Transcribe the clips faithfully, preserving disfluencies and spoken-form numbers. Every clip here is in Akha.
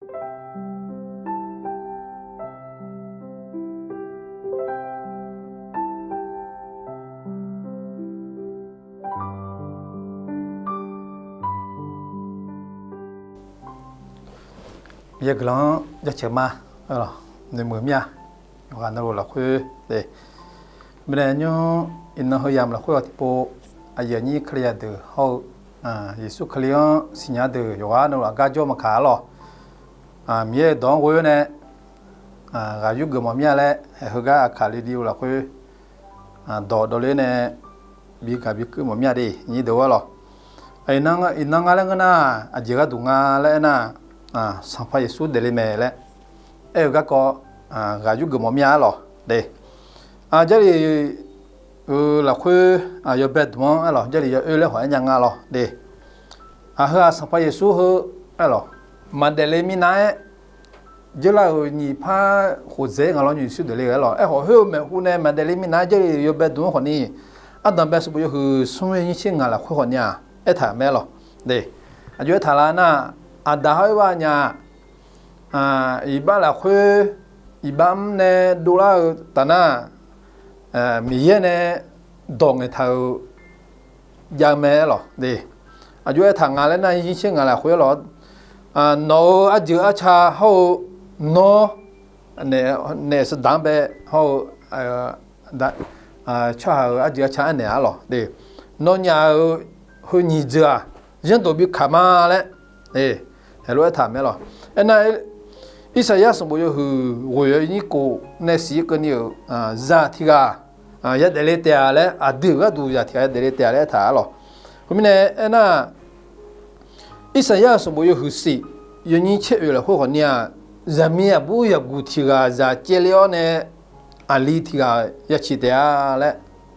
Miqyaer guiqlanq-anr jaceuq ma. Noeqmuiq mir-a. Yawqghaq navluf lafkhoer, mirnae nymr iqnan heu yamq lafkhoer-awq tiqpov, aqyuif aqnyir Kalizaq deuq hawr-eu, Yeqsur Kali-anr siqnya deuq yawqghaq navluf aqgar jawr maqkaq arlawq. Miqyaer-euq dawq-anr ghoe-awr nae ghaq yurgeuf mawf mir-a laer, haeq heugar aqkaq li li-eu lafkhoer dawq dawqle nae bi gaq bi keuv mawf mir-a de, nyir deuq-awr lawq. Iqnan nga laer ngeur nar, aqjeq gharduq nga laer aernar, Sanqpaq Yeqsur daefle mae laer aer-eu garkawv ghaq yurgeuf mawf mir-a arlawq de. Jarlif-euq lafkhoer yawbae dmq-anr arlawq, Jarlif ya oer laer khawf aer nya nga lawq de. Aq heu-aq Sanqpaq Yeqsur heu arlawq, maqdaefle minav-aer, jeurlar-euq nyiq par khof dzaeq-aer ngaq lawr nyiq shuir daefle-eu arlawq. Aerkhawf khoer-eu maeqhu nae maqdaefle minav-aer Jarlif yawbae dmq-anr khawfni, ardanqbae sanqbof yawhuiq smr nyiq tser ngaq lafkhoer khawfni-aq aertaq-euq mae arlawq de. Aqjox aertaq lar nar, Aqdaq hawr Erbav nya-aq, iqbax lafkhoer iqbax mr nae dovlar-eu taf nar, Miqyaer nae dawq ngaeqtaq-euq jav-eu mae arlawq de. Aqjox aertaq nga laer nar, nyiq tser ngaq lafkhoer arlawq, nawq-euq arjeuq arca hawr-eu nawr naef saqdaq-anr bae hawr-eu tsawrhaq-euq arjeuq arca aernaeq-a arlawq de. Nawnyaf-euq heu nyiq jeuq-aq, zanrdawq bi kaq ma laer haeq lof-aer aertaq mae arlawq. Aernar, Irsaqyar sanqbof yawhuiq ghoeq-eu nyir kof nae siq-ir keuvni-euq zaq tiq ghaq yadaef le taef-a laer, aqdui-euq gharduq zaq tiq ghaq yadaef le taef-a laer aertaq arlawq. Khoermirnae aernar, Irsaqyar-euq sanqbof yawhuiq siq yawnyir tser oeq lafkhoer khawfni-aq, zaqmiq aqbur yaqguq tiq ghaq zaq caev le-awr nae aqli tiq ghaq ya ciq taef-a laer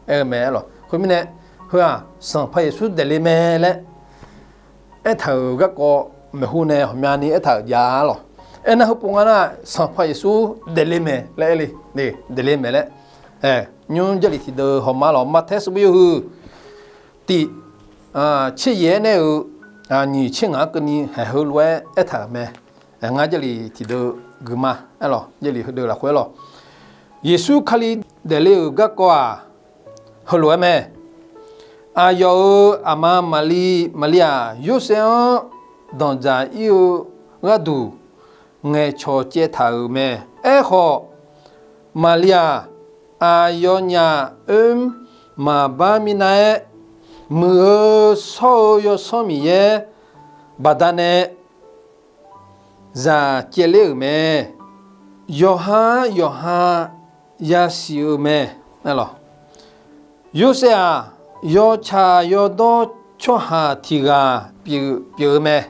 aer-eu mae arlawq. Khoermirnae, heu-aq Sanqpaq Yeqsur daefle mae laer aertaq-euq garkawv maeqhu nae ghawqmyani aertaq-euq jav arlawq. Aernar, heupov nga nar, Sanqpaq Yeqsur daefle mae laer aer le, daefle mae laer, nymr Jarlif tiqdeuv hawma lawq, Maqtaer sanqbof yawhuiq tiq tser yaef-aer nae-euq nyiq tser ngaq-anr keuvni haeq heulof-aer aertaq-euq mae. Ngar Jarlif tiqdeuv guiqma arlawq, Jarlif heudeuv lafkhoer arlawq. Yeqsur Kali daefle-euq garkawv-aq, heulof-aer mae. Aqyawf-euq aqma Maqli, Maqli-aq, Yorsaev-anr danqdzaq ir-eu gharduq ngaeqcawq caev taq-euq mae. Aerkhawf, Maqli-aq, aqyawfnyaf oermr maqbar minav-aer, Muiq-eu shawr-eu Yawsanr Miqyaer baqdanae zaq caev ler-euq mae. Yawqha yawqha yasiq-eu mae. Yorsaev-aq, yawtsaq yawdawr tsawrhaq tiq ghaq pyeuf-eu mae.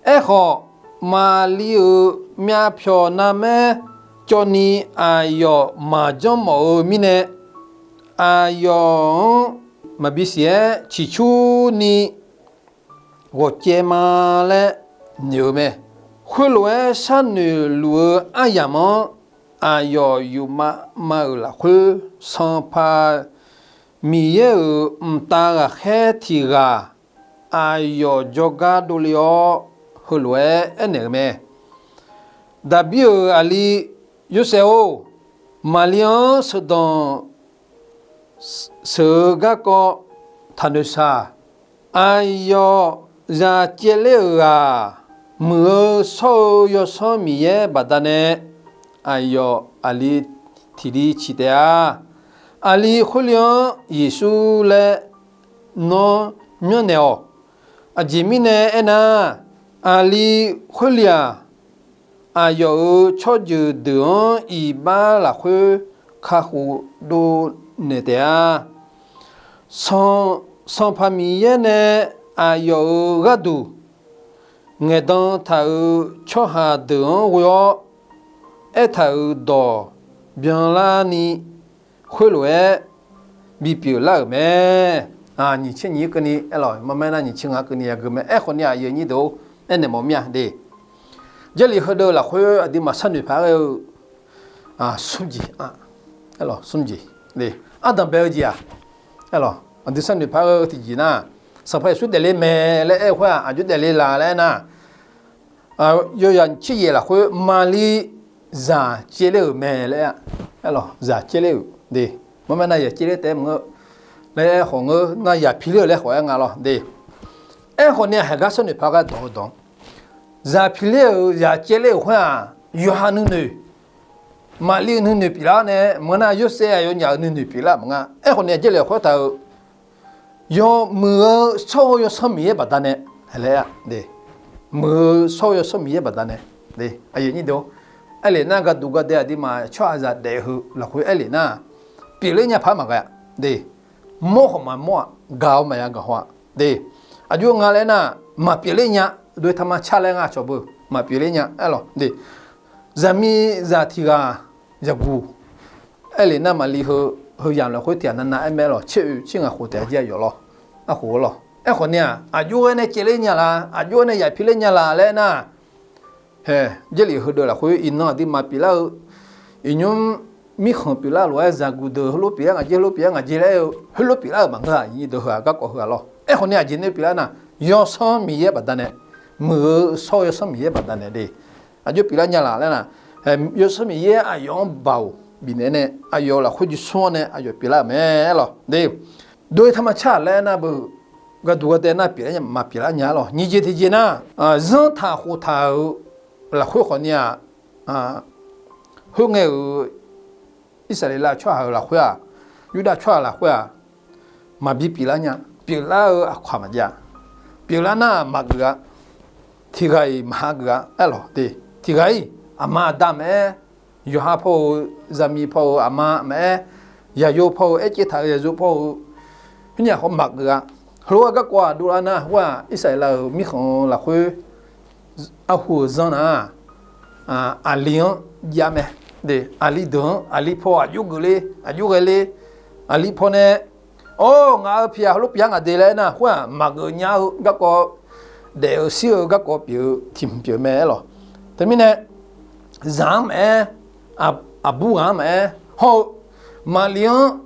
Aerkhawf, Maqli-euq myavpyawq narmaer cawvni aqyawf maqjanr mawf-eu mirnae, aqyawf-anr maqbi siq-aer ciqcurni ghawqcaev ma laer noeq-eu mae. Khoerlof-aer sharnoeq luf-eu aryamq-anr aqyawf yufmav ma-euq lafkhoer, Sanqpaq Miqyaer-euq mqtav ghaqkhaer tiq ghaq aqyawf jawrgar dovle-awr, heulof-aer aernaeq-eu mae. Daqbir-euq aqli Yorsaev-or, Maqli-anr sheuqdanq sheuq-eu garkawv taqnoeq shaq. Aqyawf zaq caev ler-euq ghaq, Muiq-eu shawr-eu Yawsanr Miqyaer baqdanae, aqyawf aqli tiq li ciq taef-a. Aqli khoerli-anr Yeqsur laer nawr myanrnaeq-awq. Aqjeq mirnae aernar, aqli khoerli-aq, aqyawf-euq tsawrjeuq deuq-anr iqbax lafkhoer kakhof dovnaeq taef-a. Sanq, Sanqpaq Miqyaer nae aqyawf-euq gharduq ngaeqdan taq-euq tsawrhaq deuq-anr ghoe-awr aertaq-euq dawq byanlarni khoerlof-aer bipyeuf lar-euq mae. Nyiq tser nyiq-ir keuvni aerlawq, maqmae nar nyiq tser ngaq-anr keuvni yageu mae. Aerkhawfni aqyuif aqnyir deuq-or, aernaeq mawf mir-a de. Jarlif heudeuv lafkhoer aqduimaf sharnoeq paq-aer ghae-eu smr jeq, smr jeq, ardanq bae-eu jeq-aq, aqdui sharnoeq paq-aer ghae-eu tiqjeq nar, Sanqpaq Yeqsur daefle mae laer aer-eu khoer-aq, aqjox daefle la laer aernar, Yawzaq nyiq tser yaef lafkhoer Maqli zaq caevler-euq mae laer-a. Aerlawq, zaq caevler-euq de. Maqmae nar zaq caevler taef-aer maqngeur laer aerkhawf ngeur nar zaq piler-euq laer khawf aer nga lawr de. Aerkhawf ni-aq, haeq gar sharnoeq paq gar dawq-eu dawq, zaq piler-euq zaq caevler-euq khoer-aq, yawqha nuinoeq, Maqli-euq nuinoeq pyeuflar nae maqngeur nar, Yorsaev aqyawfnyaf-euq nuinoeq pyeuflar maqnga. Aerkhawf ni-aq, Jarlif khoertaq-euq yawmuiq-eu shawr-eu Yawsanr Miqyaer baqdanae laer-a de. Muiq-eu shawr-eu Yawsanr Miqyaer baqdanae de. Aerlef nar, gharduq gardae aqduimaf tsawrhaqzaq daef-eu heu lafkhoer aerlef nar, pyeufler nya paq-aer maqghae-a de. Mawr khawf maqmawr-aq, gaq-awr maqya gaq haw-a de. Aqjox nga laer nar, maqpyeufler nya, doe taqma car laer ngar cawq beu, maqpyeufler nya aerlawq de. Zaqmiqzaq tiq ghaq yaqguq aerlef nar, Maqli heu, heu yamq lafkhoer tiq ghaq navnav aer mae aerlawq, tser oe tser ngaq khof taef-a jir-a yawf lawr. Arkhof lawr. Aerkhawf ni-aq, aqjox ghaer nae caevler nya la, aqjox ghaer nae zaq piler nya la laer nar, hae, Jarlif heudeuq lafkhoer iqnan aqduimaf pyeuflar-eu, iqnymr mirkhanq pyeuflar lof-aer zaqguq deuq heulof pyeuf-aer ngaq jeq, heulof pyeuf-aer ngaq jeq laer aer-eu, heulof pyeuflar-euq maqngeur-aq, iqnyir deuq heu-aq garkawv heu-aq lawr. Aerkhawf ni aqjeq nae pyeuflar nar, Yawsanr Miqyaer baqdanae, muiq-eu shawr-eu Yawsanr Miqyaer baqdanae de. Aqjox pyeuflar nya la laer nar, Yawsanr Miqyaer aqyawf-anr baoq bifnaeq nae aqyawf lafkhoer jismr-awr nae aqyawf pyeuflar-euq mae aerlawq de. Doe taqma car laer aer nar beu, gharduq gardae nar pyeuflar nya maqpyeuflar nya aerlawq. Nyiq jeq tiqjeq nar, zanrtaq khoftaq-euq lafkhoer khawf ni-aq, khoerngae-euq Irsaqleqlav tsawrhaq-euq lafkhoer-aq, Yurdav tsawrhaq lafkhoer-aq, maqbi pyeuflar nya. Pyeuflar-eu aqkawq-aq maqjav. Pyeuflar nar-aq maqgeuf-a. Tiq ghaq-iq maqha geuf-a aerlawq de. Tiq ghaq-iq aqma aqda maqaer, yawqha paw-eu, zaqmiq paw-eu aqma maqaer, yaqyo paw-eu, aercaev taq-euq yaqyo paw-eu, khoernyaf khawf maqgeuf-a. Heulof-aer garkawv-aq dovlar nar, khoer-aq Irsaqleqlav-euq mirkhanq lafkhoer arhu-euq zanr nar, aqli-anr jav mae. Aqli deuq-anr, aqli paw aqjox geufle, aqjox ghaele, aqli paw nae, or, ngaq-euq pyaq heulof pyeuf-a ngaq de laer aer nar, khoer-aq maqgeuf nya-eu garkawv, daef-eu shir-eu garkawv pyeuf-eu tiq hmq pyeuf mae aerlawq. Teumirnae, zaq-anr maqaer, aqbur ghaq-anr maqaer hawr-eu, Maqli-anr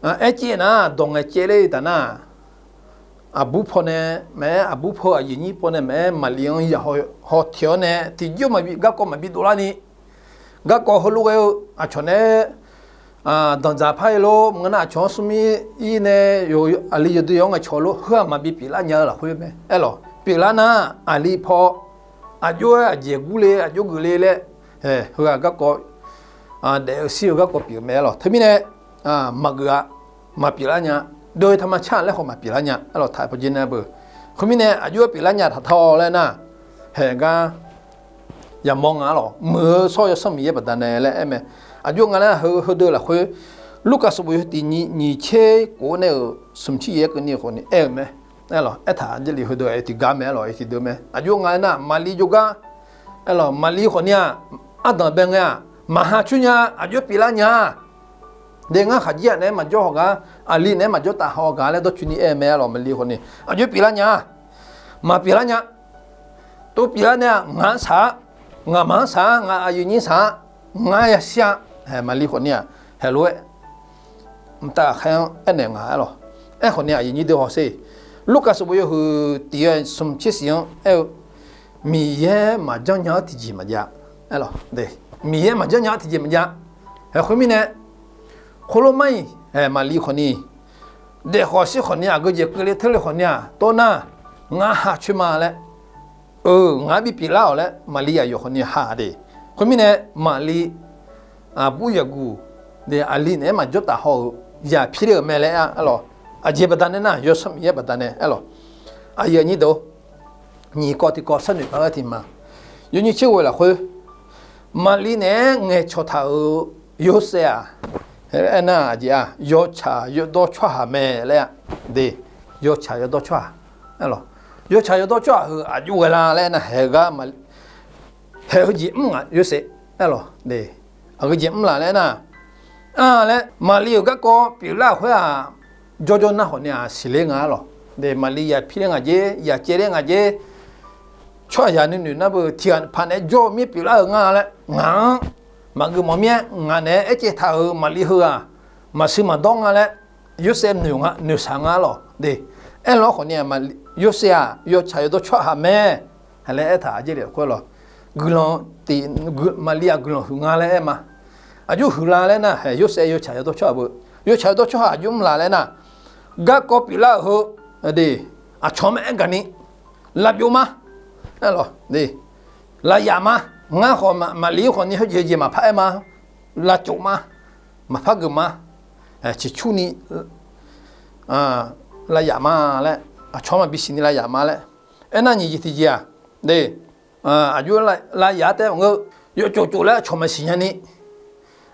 aercaev nar dawq ngaeq caevler taf nar, aqbur paw nae maqaer, aqbur paw-eu aqyuif nyir paw nae maqaer, Maqli-anr yaqhaw tiq-awr nae tiqjawr maqbi garkawv maqbi dovlar ni, garkawv heulof ghae-eu aqcawq nae danqdzaq par-ir lor, maqngeur nar aqcawq-anr smrmir ir nae, aqli yawdui yawq-anr ngaeqcawq lor, heu-aq maqbi pyeuflar nya-eu lafkhoer mae aerlawq. Pyeuflar nar aqli paw aqjox-aer aqjeq gurle aqjox geufle laer, heu-aq garkawv daef-eu shir-eu garkawv pyeuf mae aerlawq. Teumirnae maqgeuf-a, maqpyeuflar nya, doe taqma car laer khawf maqpyeuflar nya aerlawq, taq paw jeq nae beu. Khoermirnae aqjox-aer pyeuflar nya taq tawr laer nar, haeq gar yamawr nga aerlawq, muiq-eu shawr-eu Yawsanr Miqyaer baqdanae laer aer mae. Aqjox nga laer heu heudeuq lafkhoer, Lurkaf sanqbof yawhuiq tiq nyiq tser kof-aer nae-euq smq tser yaef-aer keuvni khawf ni aer-eu mae. Aerlawq, aertaq Jarlif heudeuq-aq tiqgar mae aerlawq, tiqdeuq mae. Aqjox nga laer nar, Maqli jawrgar aerlawq, Maqli khawf ni-aq, ardanq bae ngae-aq, maqha coer nya, aqjox pyeuflar nya. De ngar khaqjir-aq naeq-aer maqjawr haw gar, aqli naeq-aer maqjawr taf haw gar laer dawrcoeni aer mae aerlawq, Maqli khawf ni aqjox pyeuflar nya. Maqpyeuflar nya. Tov pyeuflar nae-aq ngaq-anr saq-a, ngaqmaq-anr saq-a, ngaq aqyuif nyir saq-a, ngar yashir-a. Maqli khawf ni-aq, haeq lof-aer mqtav ghaqkhaer-anr aernaeq nga aerlawq. Aerkhawf ni aqyuif nyir deuq hawsher, Lurkaf sanqbof yawhuiq tiq yawzaq smq tser shif-anr aer-eu, Miqyaer maqjanr nya-anr tiqjeq maqjav aerlawq. Miqyaer maqjanr nya-anr tiqjeq maqjav. Haeq khoermirnae, khoerlof mar-iq, Maqli khawf ni daef khawf shir khawf ni, aqgeu jeq keuvle teule khawf ni-aq, tov nar, ngar ha coer ma laer, eu, ngar bipyeuf lar-awq laer Maqli aqyawf khawf ni ha de. Khoermirnae, Maqli aqbur yaqguq, aqli naeq-aer maqjawr taf haw-euq, zaq pir ler-euq mae laer aer-a aerlawq. Aqjeq baqdanae nar, Yawsanr Miqyaer baqdanae aerlawq. Aqyuif aqnyir deuq, nyiq kawv tiq kawv sharnoeq paq-aer tiq ma. Yawnyir tser ghoeq lafkhoer, Maqli naeq-aer ngaeqcawq taq-euq Yorsaev-aq, aernar, aqjeq-aq, yawtsaq yawdawr tsawrhaq mae laer-a. De, yawtsaq yawdawr tsawrhaq, yawtsaq yawdawr tsawrhaq heu aqjox ghae la laer aernar, haeq gar, haeq heujeq mr ngaq Yorsaev aerlawq. Aqgeu jeq mr laf laer aernar, a laer Maqli-euq garkawv pyeuflar-euq khoer-aq, jawrjawr nar khawf ni-aq siqler nga aerlawq. De, Maqli yaq pir ler ngaq jer, yaq caev ler ngaq jer, tsawrhaqzaq nuinoeq nar beu tiq ghaq paq naeq-aer jawr-eu mir pyeuflar-euq nga laer, ngaq-anr maqgeuf mawf mir-aer ngaq naeq-aer aercaev taq-euq Maqli heu-aq, maqsiq maqdawr nga laer, Yorsaev noeq nga, noeqshaq nga aerlawq. De, aerlawr khawf ni-aq, Yorsaev-aq yawtsaq yawdawr tsawrhaq mae. laer aertaq-a. Jarlif lafkhoer lawq, guiqlanq tiq, Maqli-aq guiqlanq huiq nga laer aer ma. Aqjox huiqla laer nar, haeq Yorsaev yawtsaq yawdawr tsawrhaq beu, yawtsaq yawdawr tsawrhaq aqjox mrlaq laer nar, garkawv pyeuflar-euq heu, de, aqcawq maqaer gaqni, lavbyov ma, aerlawq, lavyaf ma. Ngar khawf Maqli khawfni heujeq heujeq maqpar aer ma, lavcof ma, maqpar geuf ma, ciqcurni lavyaf ma laer, aqcawq maqbi siqni lavyaf ma laer aernar, nyiq jeq tiqjeq-aq, de, aqjox lavyaf-ar taef maqngeur, yawcof cof laer aqcawq maqsiq nyani,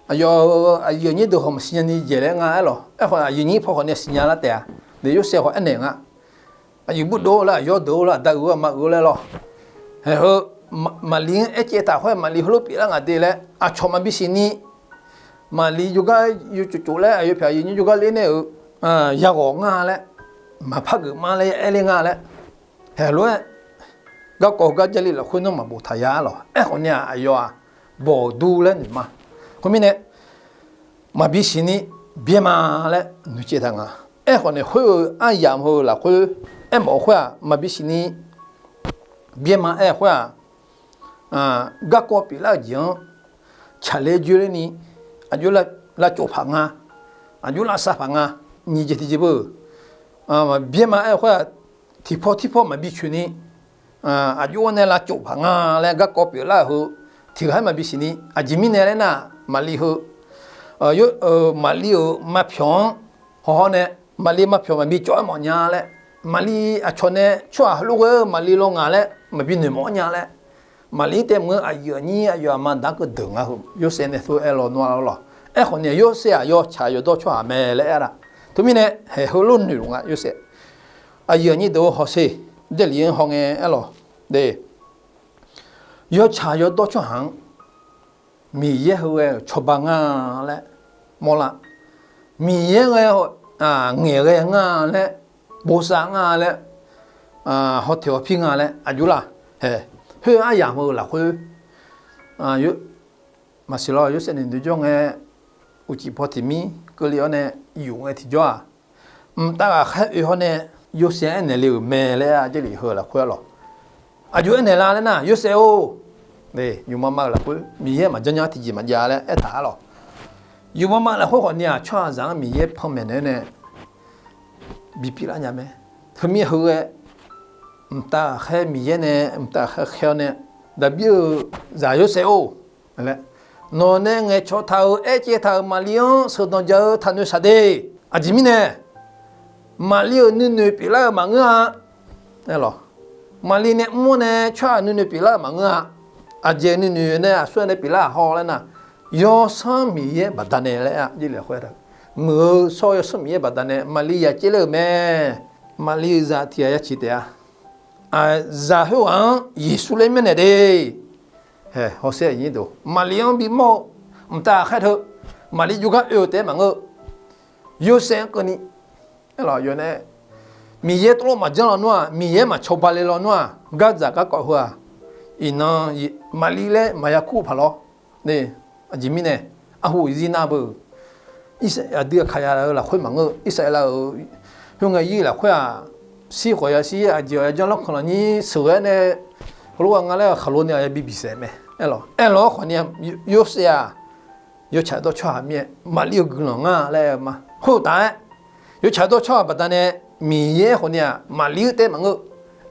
aqyawf-euq aqyuif aqnyir deuq khawf maqsiq nyani jaeq laer nga aerlawq. Aerkhawf aqyuif nyir paw khawfni siqnya lar taef-a. De, Yorsaev khawf aernaeq nga. Aqyuif burdov laer, aqyawr deuq-or laer, aqda uiq-eu maq uiq-eu laer lawq. Haeq heu, Maqli-anr aer caev taq khoer, Maqli heulof pyeuflar ngaq de laer aqcawq maqbi siqni, Maqli jawrgar yawcof cof laer, aqyawf pyaq aqyuif nyir jawrgar ler nae-euq yaghawq nga laer, maqpar geuf ma laer ya aer ler nga laer, haeq lof-aer garkawv heugar Jarlif lafkhoer nawr maqboftaq ya-ar lawq. Aerkhawfni-aq aqyawf-aq bawqdur laer noeq ma. Khoermirnae, maqbi siqni byaer ma laer noeqcaev taq nga. Aerkhawfni khoer-eu aryamq heu lafkhoer aermawf-eu khoer-aq, maqbi siqni byaer ma aer-eu khoer-aq, garkawv pyeuflar-euq jeq-anr tsaqler joerler ni, aqjox lavcof paq nga, aqjox lavsav paq nga. Nyiq jeq tiqjeq beu, byaer ma aer-eu khoer-aq, tiqpaw tirpaw maqbi coeqni, aqjox-awr nae lavcof paq nga laer garkawv pyeuflar-euq heu tiq ghaq-aer maqbi siqni. Aqjeq mirnae laer nar, Maqli heu, Maqli-euq maqpyawq-anr hawhawr nae, Maqli maqpyawq maqbi cawv-aer mawf nya laer, Maqli aqcawq nae tsawrhaq heulof ghae-eu Maqli law ngaq laer maqbi noeqmawf-anr nya laer, Maqli taef maqngeur, aqyuif aqnyir aqyawf aqma daq-anr keuvdeuq nga heu, Yorsaev nae tov-aer lawnmr-a lawq. Aerkhawfni-aq Yorsaev-aq yawtsaq yawdawr tsawrhaq mae laer aer-a. Teumirnae haeq heulof noeqluf nga Yorsaev. Aqyuif aqnyir deuq-eu hawsher, Jarlif-anr haw ngae aer lawq. De, yawtsaq yawdawr tsawrhaq-anr Miqyaer heu ghae-euq cawba nga laer mawrlar. Miqyaer ghae, ngaeq ghae nga laer, bosav nga laer, hawteq hawpir nga laer aqjox laq. Haeq, khoer aryamq heu lafkhoer, maqsiq lawr, Yorsaev noeqdov jawr ngae, uqcif paw tiq mir keuvle-awr nae yuf ngae tiqjawr-aq, mqtav ghaqkhaer oe hawr nae Yorsaev aernaeq le-euq mae laer Jarlif heu lafkhoer-a lawq. Aqjox aernaeq la laer nar, Yorsaev-or, yufmama-euq lafkhoer Miqyaer maqjanr nya tiqjeq maqjav laer aertaq-a lawq. Yufmama lafkhoer khawfni-aq tsawrhaqzaq-anr Miqyaer panmaeq naeq-aer nae bipyeuf lar nya mae. Teumirnae heu ghae, mqtav ghaqkhaer Miqyaer nae mqtav ghaqkhaer khaer-awr nae, Daqbir-euq zaq Yorsaev-or laer, nawq nae ngaeqcawq taq-euq aercaev taq-euq Maqli-anr sheuqdanq dzaq-eu taqnoeq shaq de. Aqjeq mirnae, Maqli-euq nuinoeq pyeuflar-eu maqngeur-a. Maqli nae mr-awr nae tsawrhaq nuinoeq pyeuflar-euq maqngeur-a. Aqjeq nuinoeq nae aqsur-aer nae pyeuflar-aq haw laer nar, Yawsanr Miqyaer baqdanae laer-a, Jarlif lafkhoer-a, muiq-eu shawr-eu Yawsanr Miqyaer baqdanae Maqli yaqcaev ler-euq mae. Maqli-euq zaq tiq ghaq ya ciq taef-a. Zaq khoerghaq-anr Yeqsur laer myanrnaeq de. Haeq, hawsher aqnyir deuq, Maqli-anr bimawr-eu mqtav ghaqkhaer teu, Maqli jawrgar oe-eu taef-aer maqngeur-eu, Yorsaev-anr keuvni, aerlawq, yawf nae Miqyaer tov lof maqjanr lawnmr-aq, Miqyaer maqcawba le lawnmr-aq, gardzaq garkawv heu-aq, iqnan Maqli laer maqya kur-eu paq lawr. Aqjeq mirnae, arhu zir nar beu, Irsaqleqlav aqdui aqkaqya-eu lafkhoer maqngeur-eu, Irsaqleqlav-euq khoerngae ir lafkhoer-aq, shir khawf yashir, aqjeq-awq yajanr lanrkhanq lafnyir sheuqghae nae, heulof-aer nga laer khaqlo ni-aq yabi bisaef mae. Aerlawq, aerlawq-awr khawfni-aq, Yorsaev-aq yawtsaq dawr tsawrhaq mir-aer Maqli-euq guiqlanq nga laer aer-eu ma. Khoertaf-aer, yawtsaq dawr tsawrhaq baqdanae Miqyaer khawfni-aq Maqli-eu taef maqngeur-eu,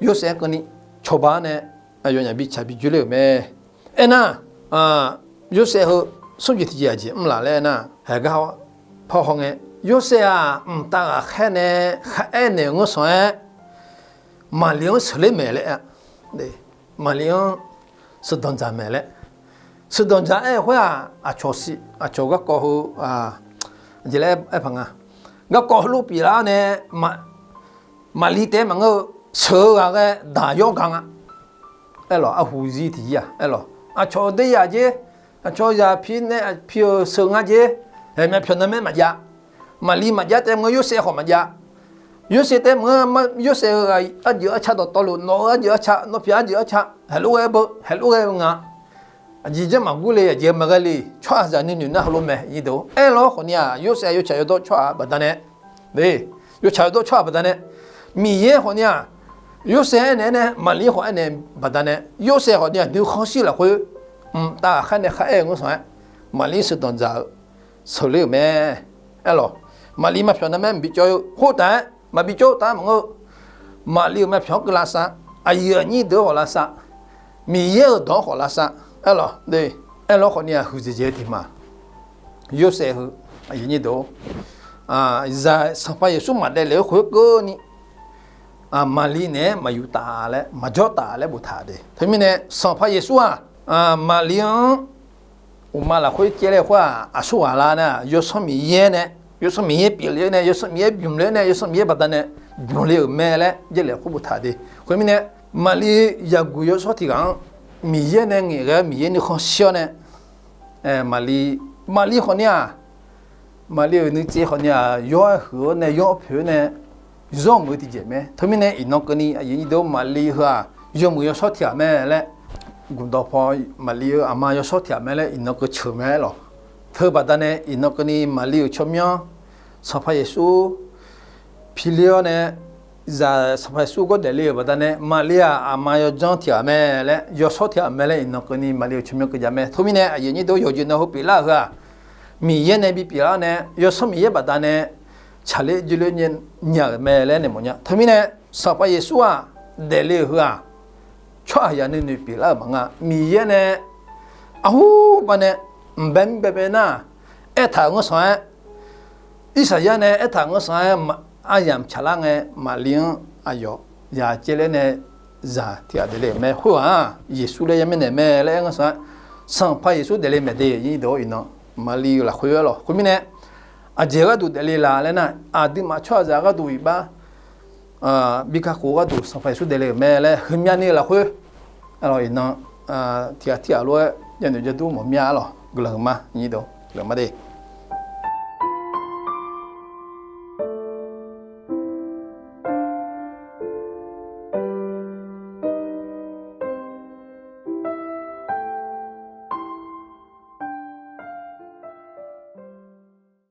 Yorsaev-anr keuvni cawba-awr nae, aqyawfnyaf bitsaq bijoe ler-euq mae. Aernar, Yorsaev heu smr jeq tiqjeq aqjeq mrlaf laer aernar, haeq gar paw hawngae, Yorsaev-aq mqtav ghaqkhaer nae kharaer naeq-euq ngeur sanq-aer, Maqli-anr sheuqler maeq laer, Maqli-anr sheuqdanq dzaq maeq laer, sheuqdanq dzaq aer-eu khoer-aq, aqcawq siq, aqcawq garkawv heu, jeq laer aer paq nga. Garkawv heulof pyeuflar nae, Maqli taef-aer maqngeur-eu, sheuq-eu ghaq ghae daq yawr ga nga. Aerlawq, arhu zir tiqzir-aq, aerlawq, aqcawq-eu daeyaq jer, aqcawq zaq pi nae pi-euq sheuq nga jer, aer, myavpyawq narmaer maqjav. Maqli maqjav taef maqngeur, Yorsaev khawf maqjav. Yorsaev taef maqngeur, Yorsaev-eu arjeuq arca dawqtawvluf, nawq-eu arjeuq arca, nawr pyaq arjeuq arca, haeqlof ghae beu, haeqlof ghae-eu nga. Aqjeq janr maqgurle, aqjeq maqghae le, tsawrhaqzaq nuinoeq nar heulof mae. Aerlawr khawfni-aq, Yorsaev yawtsaq yawdawr tsawrhaq baqdanae, yawtsaq yawdawr tsawrhaq baqdanae, Miqyaer khawfni-aq, Yorsaev aernaeq-aer nae Maqlir khawf aernaeq baqdanae, Yorsaev khawf ni aqdui khanqshir lafkhoer mqtav ghaqkhaer nae kharaer-eu ngeur sanq-aer, Maqlir sheuqdanq dzaq-eu sheuqler-euq mae. Aerlawq, Maqlir maqpyawq nar mae maqbi cawv-eu khoertav-aer maqbi cawv-eu taef-aer maqngeur-eu, Maqlir-euq maqpyawq-anr keuv lavsav, aqyuif aqnyir deuq-anr khawf lavsav, Miqyaer-euq dawq-anr khawf lavsav. Aerlawq, aerlawq khawf ni-aq huiqdzaeq dzaeq-eu tiq ma. Yorsaev heu, aqyuif aqnyir deuq-or, zaq Sanqpaq Yeqsur maqdaef lef-eu khoerkeuvni, Maqlir naeq-aer maqyuf taf laer maqjawr taf laer boftaq de. Teumirnae Sanqpaq Yeqsur-aq, Maqlir-anr uqma lafkhoer caevlaer khoer-aq, aqsurghaq lar nar, Yawsanr Miqyaer nae, Yawsanr Miqyaer pyeufle-awr nae, Yawsanr Miqyaer bymq le-awr nae, Yawsanr Miqyaer baqdanae bymq le-euq mae laer jarlif khoer boftaq de. Khoermirnae, Maqlir yaqguq yawshawr tiq ghaq-anr Miqyaer nae ngaeqghae-awr Miqyaer nuikhanr shir-awr nae, Maqlir, Maqlir khawf ni-aq, Maqlir-euq nuitsev khawf ni-aq, yawr-aer huiq-awr nae yawr poeq-awr nae zawr meuq-eu tiqjeq mae. Teumirnae iqnan keuvni aqyuif aqnyir deuq-or, Maqlir heu-aq yawmuiq yawshawr tiq ghaq mae laer, guqdawq paw Maqlir-eu aqma yawshawr tiq ghaq mae laer iqnan keuv ceuq mae lawq. Teubaqdanae iqnan keuvni Maqlir-euq tsawrmyanr Sanqpaq Yeqsur piler-awr nae, zaq Sanqpaq Yeqsur gawr daefle-euq baqdanae Maqlir-aq aqma yawdzanr tiq ghaq mae laer, yawshawr tiq ghaq mae laer iqnan keuvni Maqlir-euq tsawrmyanr keuv ja mae. Teumirnae aqyuif aqnyir deuq-or, yawqjeq nan heu pyeuflar-euq heu-aq, Miqyaer nae bipyeuf lar-awr nae Yawsanr Miqyaer baqdanae tsaqler joerler nya-euq mae laer nae mawfnya. Teumirnae Sanqpaq Yeqsur-aq daefle-euq heu-aq, tsawrhaqzaq nuinoeq pyeuflar-euq maqnga. Miqyaer nae arhur baqdanae mqbae mirbae bae nar, aertaq-euq ngeur sanq-aer, Irsaqyar nae aertaq-euq ngeur sanq-aer, aryamq tsaqlar ngae Maqlir-anr aqyawf ya caevler nae zaq tiq ghaq daefle-euq mae. Khoerghaq-aq Yeqsur laer ya mirnae mae laer aer ngeur sanq-aer, Sanqpaq Yeqsur daefle maeq de. Iqnan Maqlir-euq lafkhoer-aer lawq. Khoermirnae, aqjeq gharduq daefle la laer nar, aqduimaf tsawrhaqzaq gharduq iqbax bi kakhof gharduq Sanqpaq Yeqsur daefle-euq mae laer heumyavni-eu lafkhoer, iqnan tiq ghaq tiq ghaq lof-aer yanoeq jadur mawf mir-a lawq. Guiqlanq huiqma, guiqlanq ma de.